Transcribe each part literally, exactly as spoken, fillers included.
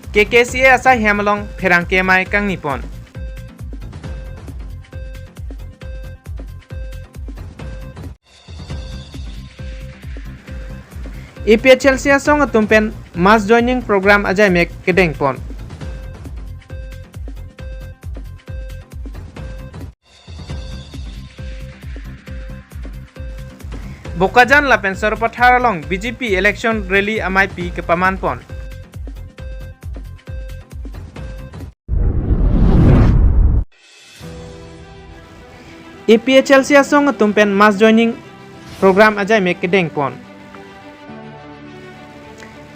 K K C A asai hem along pherangke amei kangni pon. A P H L C asong atum pen mass joining program ajaimek kedeng pon. Bokajan lapen Sarupathar along B J P election rally ameipi kepaman pon. A P H L C asong atum pen mass joining program ajaimek kedeng pon.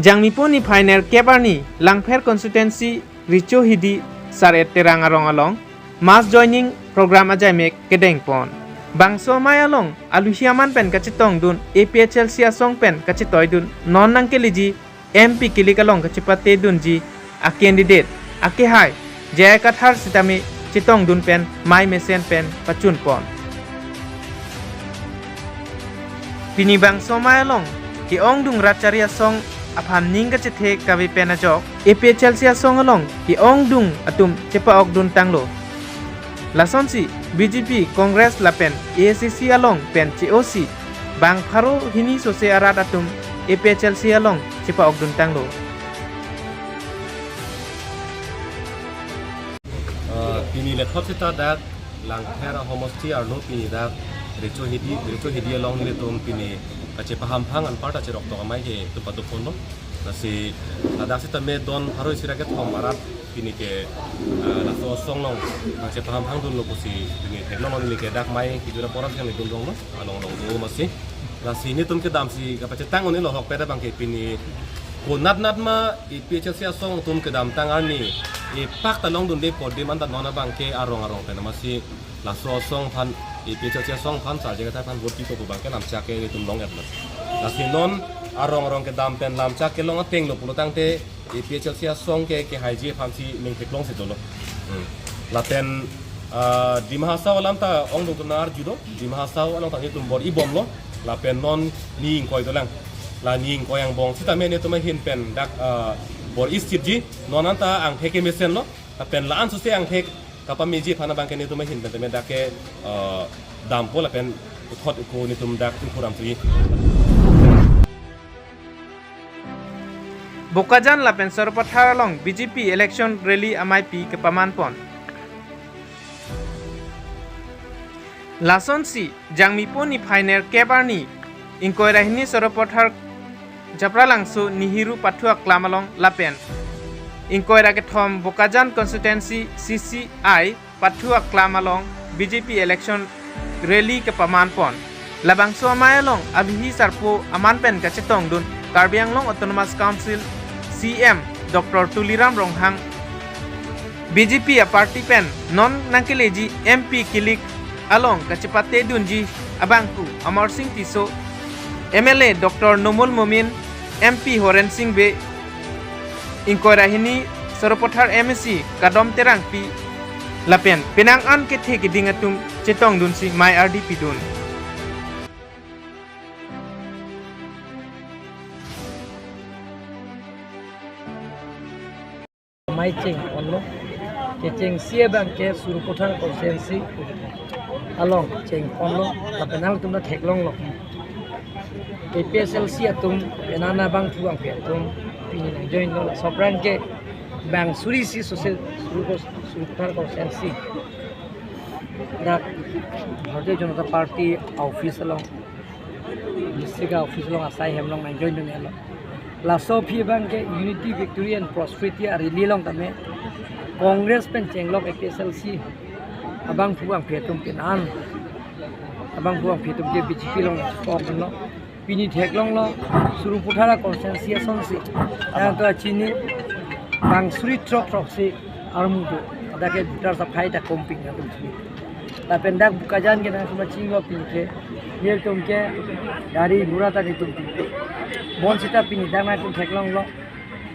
Jangmipo niphai nerkep arni Langpher constituency Richo Hidi Sar-et Terang arong along mass joining program ajaimek kedeng pon. Bangso amei along aluhi aman pen kachetongdun A P H L C asong pen kachetoidun non nangkeleji M P kilik along kachepatedunji a-candidate akehai J I Kathar sitame chetongdun pen mei mesen pen pachun pon. Pini bangso amei along ke-ongdung rat chari asong aphan ning kachethe kave pen ajok A P H L C asong along ke-ongdung atum chepa-okdun tanglo. Lasonsi B J P, Congress lapen A I C C along pen che-osi bang pharo hini sose arat atum A P H L C along chepa-okdun tanglo. Ah, pini lethot seta dak Langpher ahomosti arlo pini dak Richo Hidi, Richo Hidi along nelitum pini kachepahamphang anparta cheroktok amei ke itum pado ponlo. Lasi ladak sitame don pharo isi ra kethom arat pini ke, ah, laso asong along nangchepahamphangdunlo pusi pini theklonglo, neli ke dak mei kejut apor an kangni dun ronglo, along along do masi. Lasi nelitum kedamsi kapachetang un-elo ahokpet abang ke pini konatnat ma A P H L C asong atum kedamtang arni epak ta longdunde pon adim anta non abang ke arong arong pen masi laso asong aphan, A P H L C asong aphan, Sar J I Kathar aphan vote pipo pu abang ke lamchak ke nelitum long-etlo. Lasi non arong arong kedam pen lamchak kelong atenglo pulo tangte A P H L C asong ke kehaiji aphansi ning theklongsi dolo. Hmm. Lapen, ah, Dima Hasao alam ta ongdung atum nang-arju do, Dima Hasao along ta nelitum bor-ibomlo, lapen non ni ingkoi dolang. La ni ingkoi angbong sitame nelitum ahin pen dak, ah, bor-istitji, non anta angthek kemesenlo, lapen la-an sose angthek kapameji aphan abang ke nelitum ahin pen tame dak ke, ah, dampo lapen uthot ko nelitum dak ingkuram tuji. Bokajan lapen Sarupathar along B J P election rally ameipi kepaman pon. Lasonsi Jangmipo niphai nerkep arni ingkoi ra hini Sarupathar Japralangso Nehru pathu aklam along lapen ingkoi ra kethom Bokajan constituency C C I pathu aklam along B J P election rally kepaman pon. Labangso amei along aluhi sarpo aman pen kachetongdun Karbi Anglong Autonomous Council C E M Doctor Tuliram Ronghang, B J P aparty pen non nangkeleji M P kilik along kachepatedunji abangphu Amarsing Tisso, M L A Doctor Numal Momin, M P Horen Sing Bey, ingkoi ra hini Sarupathar M A C Kadom Terangpi lapen penang an kethe keding atum chetongdunsi mei ardi pidun. Mei cheng ponlo. Kechengsi abang ke Sarupathar constituency along cheng ponlo, lapen nangtum ta theklonglo. A P H L C atum, penang abangphu angphi atum pini nangjoinlo, laso aphrang ke bang suri isi sose Sarupa-, Sarupathar constituency dak Bharatiya Janata Party office along, district office along asai hem along nangjoindun-elo. Laso aphi abang ke Unity, Victory and Prosperity a-rally along tame Congress pen chenglok A P H L C abangphu angphi atum, penang abangphu angphi atum ke B J P along poklo. Pini theklonglo, Sarupathar constituency asonsi, nangtum ta chini, bang suri throk throksi armu do, dak ke voter saphai ta kompik nangtum chini. Lapen dak Bokajan ke nangtum ta chinglo pini ke, nelitum ke gari ghora ta nelitum pini. Bonsita pini dak nangtum theklonglo,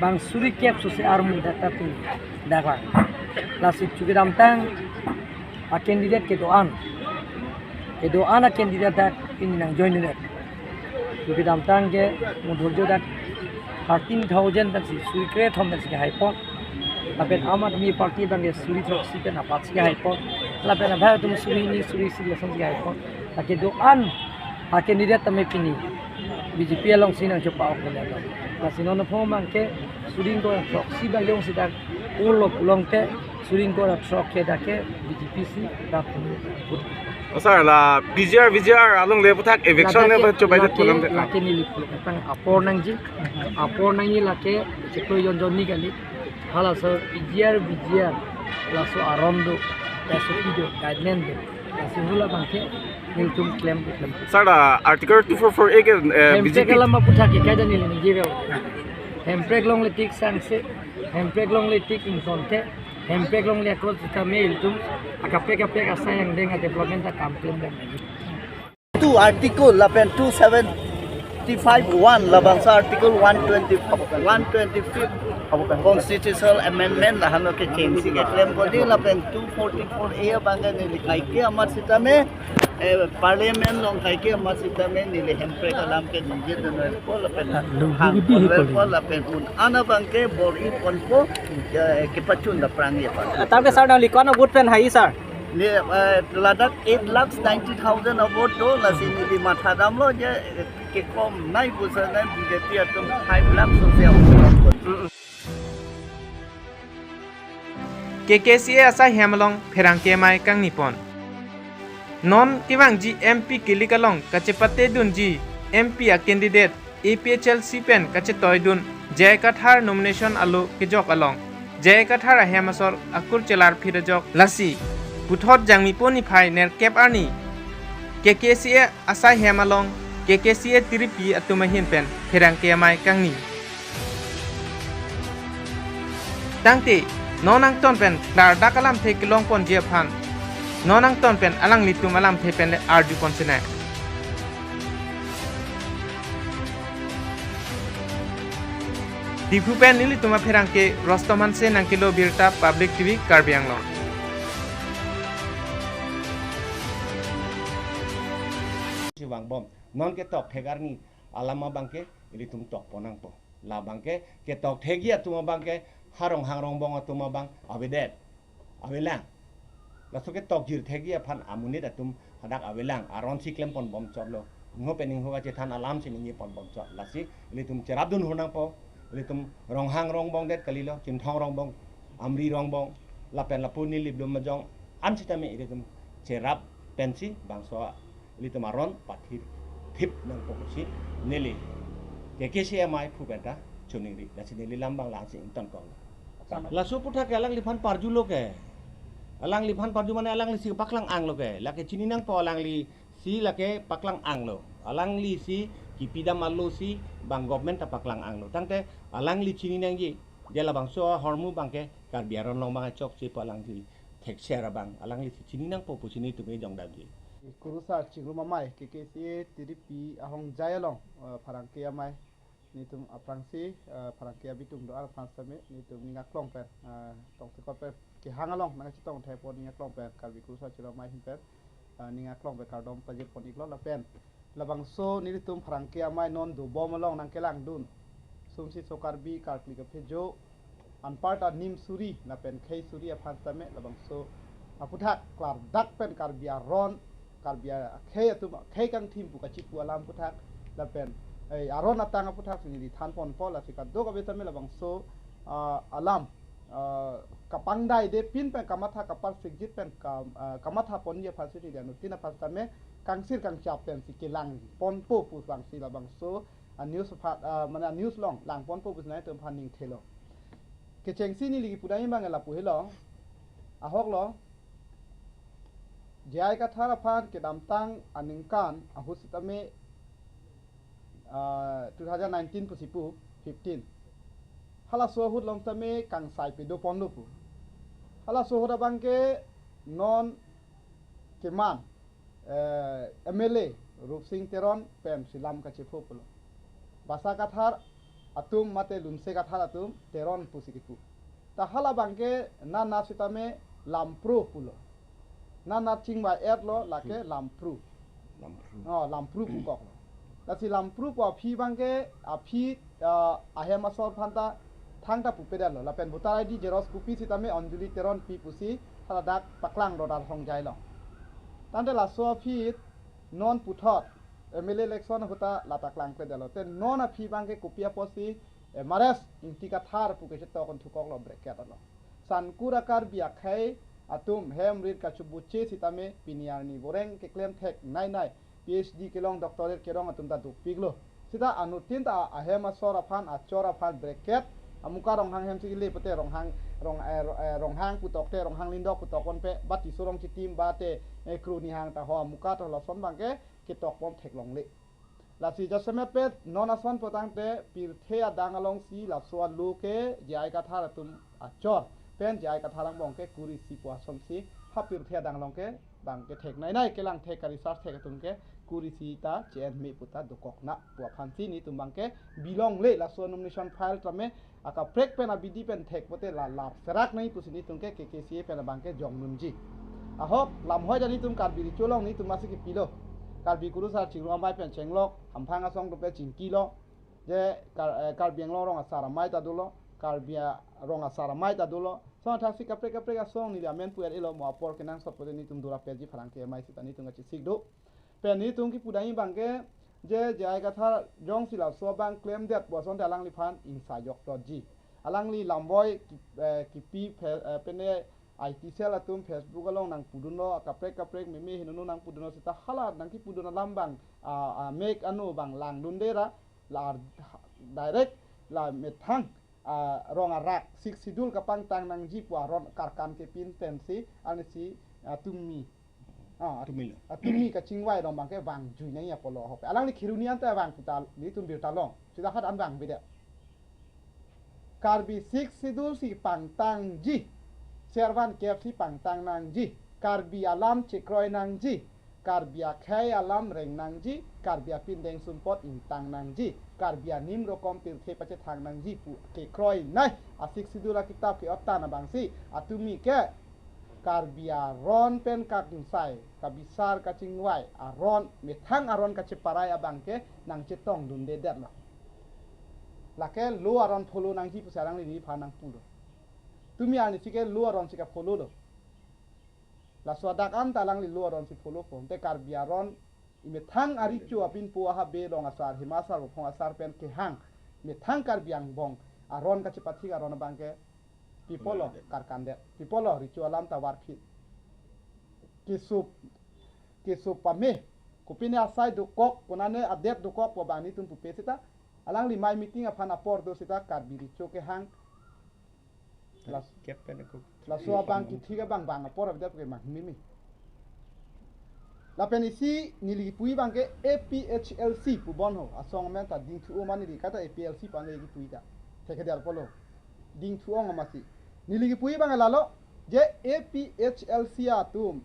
bang suri kep sose armu dak ta pini dak vang. Lasi chu kedamtang a-candidate kedo-an, kedo-an a-candidate dak pini nangjoindun-et. Chu kedamtang ke mo dhorjo dak Thirteen thousand pensi suri krethom pensi kehaipon. Lapen Aam Aadmi Party abangke suri throksi pen apatsi kehaipon. Lapen abang atum suri hini suri isi lason si kehaipon. Lake do-an a-candidate tame pini B J P alongsi nangchopa-ok kali abang. Lasi non aphan abangke suri ingkoi ra throksi abang jongsi dak pulo pulote suri ingkoi ra throk ke dak ke B J P si dak pun. Oh, sir, la B J R, V J R along le aputhak eviction ne ladak ke, ba chobai det lake, pulang de. Lake neli pulo ketang apor nangji, apor nangji lake chiklo jon jon ni kali. Hala sir, B J R, V J R, laso aron do, S O P do, guideline do. Lasi hula abangke nelitum klem klem. Sir, la Article two four four A ke, eh, Hemprek B J P alam aputhak ke kaida neli ningje. Hemprek longle tik sangse, Hemprek longle tik ingkon the, Hemprek longle akot sitame ilitum akaprek kaprek asai angdeng a-development akam klem dam lagi. Two article lapen two seventy-five one labangso article one twenty, one twenty-fifth constitutional amendment lahenlo kechengsi keklem kodi lapen two forty-four A abangke neli kaike amat sitame, eh, parliament along kaike amat sitame neli Hemprek alam ke ningje dunpo lapen hang ponpo lapen un-an abangke bor-i ponpo, eh, kepachun dapprang ye pa. Tangte sir nangli ko-an a-vote pen hai sir? Ne, eh, ladak eight lakhs ninety thousand a-vote do, lasi neli matha damlo je, eh, kekom nai pusi nai B J P atum five lakhs ose a-vote. K K C A asai hem along pherangke amei kangnipon. Non kevangji M P kilik along kachepate dunji M P a-candidate A P H L C pen kachetoidun J I Kathar nomination alo kejok along J I Kathar ahem asor akur chelar phit ajok lasi puthot Jangmipo niphai nerkep arni K K C A asai hem along K K C A tiripi atum ahin pen pherangke amei kangni. Tangte non angton pen klardak alamthe kelongponji aphan non angton pen alanglitum alamthe pen le arjupon sinai. Diphu pen nelitum apherangke Rostom Hanse nangkelo birta Public T V Karbi Anglong. Chiwang bom non ketok thegar ni alam abangke ilitum tokpon nangpo. Labangke ketok thekji atum abangke ha Ronghang Rongbong atum abang avedet, avelang. Laso ketok jir thekji aphan amonit atum hadak avelang, aron si klempon bomchotlo. Ingho pen ingho kachethan alam si ningjeponbomchot. Lasi ilitum cherapdun hur nangpo. Ilitum Ronghang Rongbong det kalilo, Chinthong Rongbong, Amri Rongbong, lapen lapu Nilip Lumajong an sitame ilitum cherap pensi bangso ilitum aron pathir thip nangpo pusi neli K K C A amei phu penta choningri, lasi neli lam abang la-ansi ingtonkok. Laso aputhak ke alangliphan parjulo ke. Alangliphan parju mane alanglisi paklang-anglo ke. Lake chini nangpo alanglisi lake paklang-anglo. Alanglisi kipidam alosi bang government ta paklang-anglo. Tangte alangli chini nangji. Dia labangso ahormu abangke Karbi aron along abang chokche pu alangli thekser abang, alanglisi chini nangpo pusi nelitum ejong damji. Kurusar chingrum amei K K C A tiripi ahongjai along, eh, pherangke amei nelitum aphrangsi, eh, pherangke abitung do-an aphan sitame nelitum ning aklong pen, eh, tongsekot pen kehang along nangchetong thekpo ning aklong pen Karbi Kurusar chingrum amei ahin pen, eh, ning aklong pen kardom pajirpon iklo lapen labangso nelitum pherangke amei non dobom along nangkelangdun. Sumsi so Karbi karkli kaphejo anparta nim suri lapen khei suri aphan sitame labangso aputhak klardak pen Karbi aron, Karbi akhei atum akhei kangthim pu kachipu alam aputhak lapen, eh, aron atang aputhak si neli thanponpo lasi kadokave tame labangso, ah, alam, ah, kapangdai de pin pen kamatha kaparsikjit pen ka, ah, kamathaponji aphan si neli anuttin aphan sitame kangsir kangchap pensi kelangponpo pu vangsi labangso a-news aphan, ah, mane a-news along langponpo pusi nelitum aphan ning thelo. Kechengsi neli kipu dam abang lapu helo. Ahoklo. J I Kathar aphan kedamtang aningkan ahut sitame, ah, two thousand nineteen pusi pu, fifteen. Halaso ahut along sitame kangsai pedoponlo pu. Halaso ahut abangke non keman, eh, M L A Rupsing Teron pensi lam kachepho pulo. Basa Kathar atum mate Lunse Kathar atum Teron pusi kipu. Ta hala abangke nana sitame Lampro pulo. Nana chingvai-etlo lake Lampru. Lampru. Oh, Lampru pukoklo. Lasi Lampru pu aphi abangke, aphi ah, ahem asor aphan ta thangta pupedetlo. Lapen voter I D xerox kopi sitame Anjali Teronpi pusi haladak paklang rodar hongjai long. Tangte laso aphi non puthot M L A election ahut ta la paklang pedetlo. Te non aphi abangke kopi apotsi M R S Ingti Kathar pu kechetok un thukoklo bracket along. Sankur a-Karbi akhei atum hem rit kachubuche sitame pini arni boreng keklem thek nainai, P H D kelong, doctorate kelong atum ta dopiklo. Sita anuttin ta ahem asor aphan, achor aphan bracket, amuka Ronghang hemsi kele pute Ronghang, Rong, eh, Ro-, eh, Ronghang putok te, Ronghang Lindok putok konpe, ba Tisso Rongchitim ba te, eh, Kro Nihang ta ho amuka to lason abangke ketok pon theklongle. Lasi jasemet pet non ason potangte pirthe adang alongsi laso alo ke J I Kathar atum achor pen J I Kathar angbong ke kuri isi pu asonsi ha pirthe adang along ke abangke thek nainai kelang thek ka research thek atum ke kuri isi ta chen me puta dokok na pu aphansi netum abangke bilongle laso nomination file tame akaprek pen abidi pen thek pote la lar serak nai pusi netum ke K K C A pen abangke jong nunji. Ahok lamhoi ta netum Karbi Recho along netum masi kepilo. Karbi kurusar Chingrum amei pen chenglok, hamphang asong dope chingkilo. Je Kar-, eh, Karbi Anglong rong asar amei ta dolo, Karbi a-, rong asar amei ta dolo. Lason athaksi kaprek kaprek asong neli amen pu-et-elo, mo apor kenangsot pote netum dura peji pherangke amei sita netum kachesik do. Pen netum kipu dai abangke je J I Kathar jongsi laso abang klemdet pu asonte alangliphan ingsa jokdotji. Alangli lamboi ki-, eh, kipi phe-, eh, pene I T cell atum Facebook along nangpudunlo, kaprek kaprek meme henono nangpudunlo sita hala nangkipudun alam abang, ah, ah, mek ano abang langdunde ra, la direct la methang, ah, rong arak Sixth Schedule kapangtang nangji pu aron karkan kepin pensi, arnisi, ah, tumi. Ah, Tumi lo. Ah, tumi kachingvai along abangke vangjui nangji apotlo ahok. Alangli Kheroni anta vang puta netum birta long. Sita hat an vangvedet. Karbi Sixth Schedule si pangtangji. Servan kep si pangtang nangji. Karbi alam chekroi nangji. Karbi akhei alam reng nangji. Karbi apindeng sumpot ingtang nangji. Karbi anim rokom pirthe pachethang nangji pu kekroi nai. A Sixth Schedule akitap ke-ot ta abangsi atumi ke Karbi aron pen kangsai, kabisar kachingvai, aron, methang aron kacheparai abangke nangchetongdundedetlo. Lake law aron follow nangji pusi alangli neliphan nangpulo. Tumi arnisi ke law aronsi ka-follow lo. Laso adak anta alangli law aronsi follow pon. Te Karbi aron, imethang a-Recho apinpo ahabe long asar, hima asar, bophong asar pen kehang. Methang Karbi angbong aron kachepathik aron abangke pi apotlo karkandet. Pi apotlo Recho alam ta varphit. Keso, keso pame. Kopine asai dokok, konane adet dokok pu abang netum pupe sita. Alangli amei meeting aphan apor do sita Karbi Recho kehang. Las-, kep pen ko. Laso abang kithik abang bang apor avedet ke mang mimi. Lapen isi neli kipuji abangke A P H L C pu bon ho. Asong amen ta dingthu-o ma neli kata A P L C pu an neli kipuji ta. Thekedetpo lo. Dingthu-ong amatsi. Neli kipuji abang lalo. Je A P H L C atum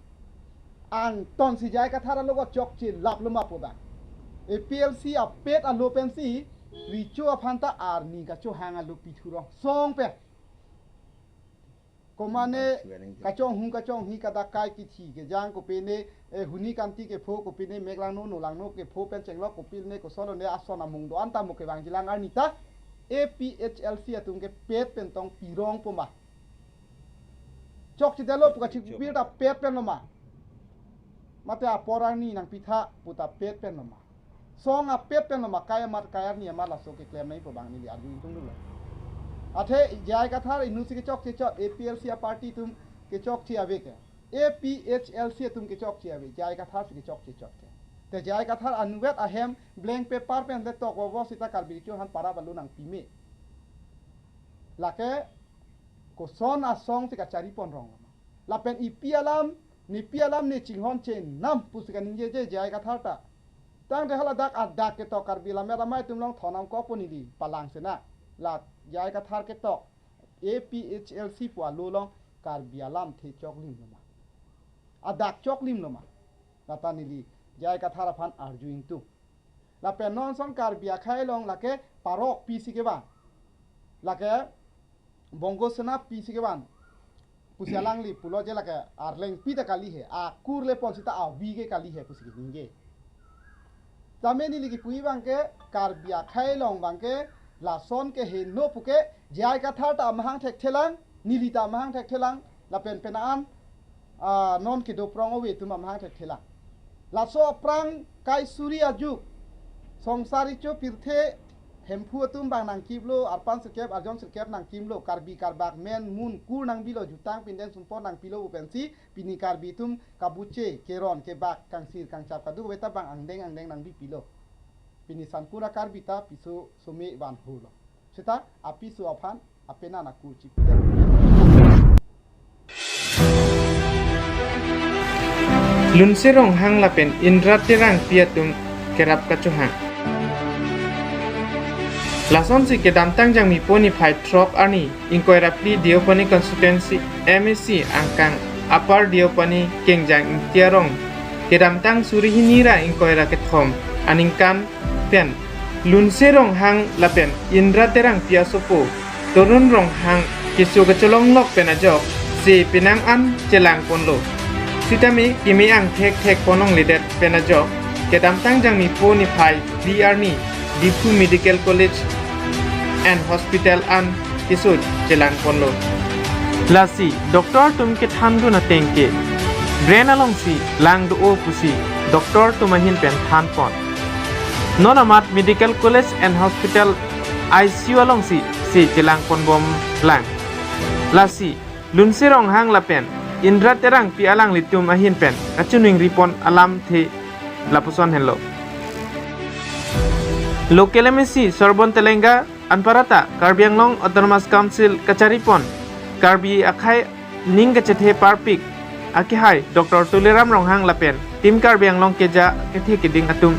angtonsi J I Kathar alo ko chokche laplo ma pu abang. A P L C apet alo pensi Recho aphan ta arni kachohang alo pithu rong song pen. Komane kachonghong kachonghi kadakai kithi kejang kopine, eh, huni kanti kepho kopine meklangno nolangno kepho pen chenglok kopine kosonlo ne ason amung do-an ta mo kevangjilang arni ta A P H L C atum kepet pen tong pirong poma. Chokchedetlo pu kachipir ta pet pen loma. Mate apor arni nangpitha pu ta pet pen loma. Song apet pen loma, kai amat kai arni amat laso keklem nangji pu abang neli arju ingtung dolo. Athe J I Kathar inutsi kechokche chot, A P L C a-party atum kechokche ave ke. A P H L C atum kechokche ave, J I Kathar si kechokche chot ke. Te J I Kathar anuvet ahem blank paper pen le tok vovo sita Karbi Recho aphan parap alo nangpime. Lake koson asong si kachari pon rong loma. Lapen ipi alam, nepi alam ne chinghon chenam pusi kaningjeje J I Kathar ta. Tangte haladak adak ketok Karbi Lammet Amei atum along thonam kokpo neli palang sena. La J I Kathar ketok A P H L C pu alo along Karbi alamthe choklim loma. Adak choklim loma. Lata neli J I Kathar aphan arju ingtung. Lapen non ason Karbi akhei along lake parok pisi kevang. Lake Bongo Sena pisi kevang. Pusi alangli pulo je lake arleng pi ta kali he. Akur le pon sita avi ke kali he pusi ningje. Tame neli kipuji abangke Karbi akhei along abangke Lason ke heno puke, J I Kathar ta amahang thekthelang, neli ta amahang thekthelang, lapen penang an, ah, non kedo prong ove atum amahang thekthelang. Laso aphrang kai suri ajuk, Songsar Richo Pirthe Hemphu atum bang nangkiplo, arpan sirkep, arjon sirkep nangkimlo, Karbi Karbak men mun kur nangbilo, jutang pinden sumpon nangpilo pu pensi, pini Karbi atum kabuche, keron, kebak, kangsir, kangchap, kadokave ta bang angdeng angdeng nangbipilo. Pini Sangkur a-Karbi ta piso some vanhulo. Seta apiso aphan apenan akur chipi. Lunse Ronghang lapen Indra Terangpi atum kerap kachohang. Lasonsi kedamtang Jangmipo niphai throk arni ingkoi ra phli Deopani constituency M A C angkang Upper Deopani Kengjang Ingti arong kedamtang suri hini ra ingkoi ra kethom aningkan pen Lunse Ronghang lapen Indra Terangpi asopo Torun Ronghang keso kacholonglok pen ajok si penang an chelangponlo. Sitame kimi angthek thek ponlongledet pen ajok kedamtang Jangmipo niphai phli arni Diphu Medical College and Hospital an keso chelangponlo. Lasi doctor atum kethandun ateng ke brain alongsi lang do-o pusi doctor atum ahin pen thanpon. Non amat Medical College and Hospital I C U alongsi si chelangponbomlang. Lasi Lunse Ronghang lapen Indra Terangpi alanglitum ahin pen kachiningri pon alamthe lapuson henlo. Local M A C Sorbon Telenga anparta Karbi Anglong Autonomous Council kachari pon Karbi akhei ning kachethe parpik akehai Doctor Tuliram Ronghang lapen Team Karbi Anglong keja kethe keding atum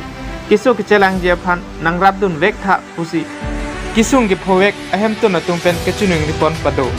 keso kechelangji aphan nangrapdun vektha pusi kesung kephovek ahemtun atum pen kachiningri pon pado.